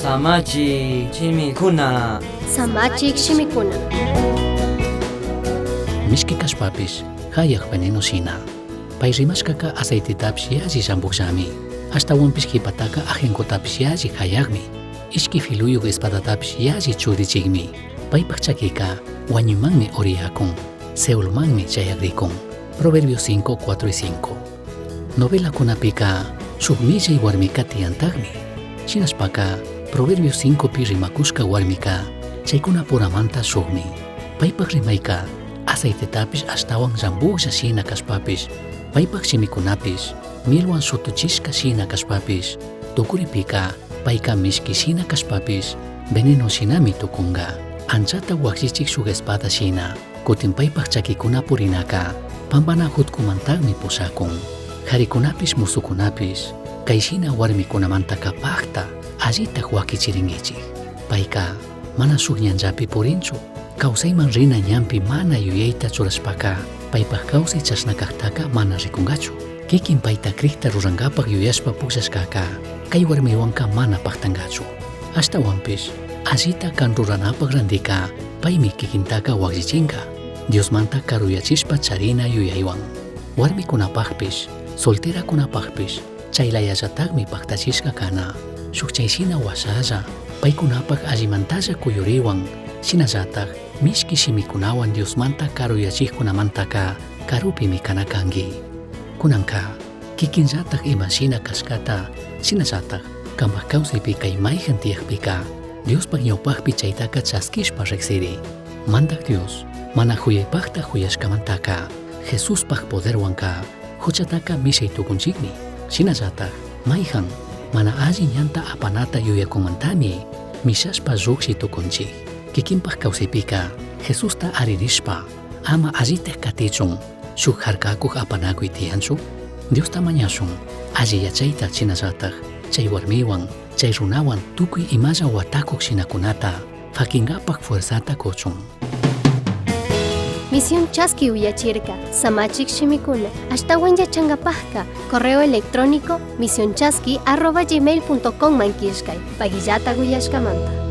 Samachik shimikuna. Samachik shimikuna. Mishki kashpapish jayaj veneno shina. Pai rimashkaka aceitetapish yalli llambujllami. Ashtahuanpish jipataka ajenjotapish yalli jayajmi. Ishqui filuyuj espadatapish yalli chugrichijmi. Paipaj chaquika huañuimanmi uriyacun, Seolmanmi chayagricun. Proverbios 5, 4 y 5. Novelacunapika shuj millai huarmica tiyantajmi. Shinashpaka Proverbios 5pi rimacushca huarmica chaicunapuramanta shujmi. Paipaj rimaica aceitetapish ashtahuan llambujlla shina cashpapish, paipaj shimicunapish mielhuan shutuchishca shina cashpapish, tucuripica paica mishqui shina cashpapish, veneno shinami tucunga. Anchata huajllichij shuj espada shina, cutin paipaj chaquicuna purinaca pambana jutcumantajmi pushacun. Jaricunapish musucunapish, cai shina huarmicunamantaca pajta allitaj huaquichiringuichij. Paica mana shuj ñanllapi purinchu, causaiman rina ñanpi mana yuyaita churashpaca, paipaj causai chashna cajtaca mana ricungachu. Kikin paita crijta rurangapaj yuyashpa pugllashcaca, cai huarmihuanca mana pajtangachu. Ashtahuanpish, allita can ruranapaj randica, paimi kikintaca huajllichinga, Diosmanta caruyachishpa charina yuyaihuan. Huarmicunapajpish, solteracunapajpish, chailayallatajmi pajtachishca cana. Shuj chai shina huashalla, paicunapaj allimantalla cuyurihuan, shinallataj mishqui shimicunahuan Diosmanta caruyachijcunamantaca carupimi cana cangui. Cunanca, kikinllataj ima shina cashcata, shinallataj cambaj causaipi cai maijan tiyajpica, Diospaj ñaupajpi chaitaca chasquishpa rijsiri. Mandaj Dios, mana juyaipajta juyashcamantaca, Jesuspaj poderhuanca juchataca mishai tucunchijmi. Shinallataj maijan mana alli ñanta apanata yuyacunmantami mishashpa llujshi tucunchij. Kikinpaj causaipica Jesusta aririshpa ama allitaj catichun shuj jarcacuj apanacui tiyanchu? Diosta mañashun alli yachaita shinallataj chai huarmihuan chai runahuan tucui imalla huatacuj shinacunata faquingapaj fuerzata cuchun. Misión Chaski uyachirka, Samachik shimikuna, ashtawan yachangapajka, correo electrónico misionchaski@gmail.com man killkay, pagillata uyashkamanta.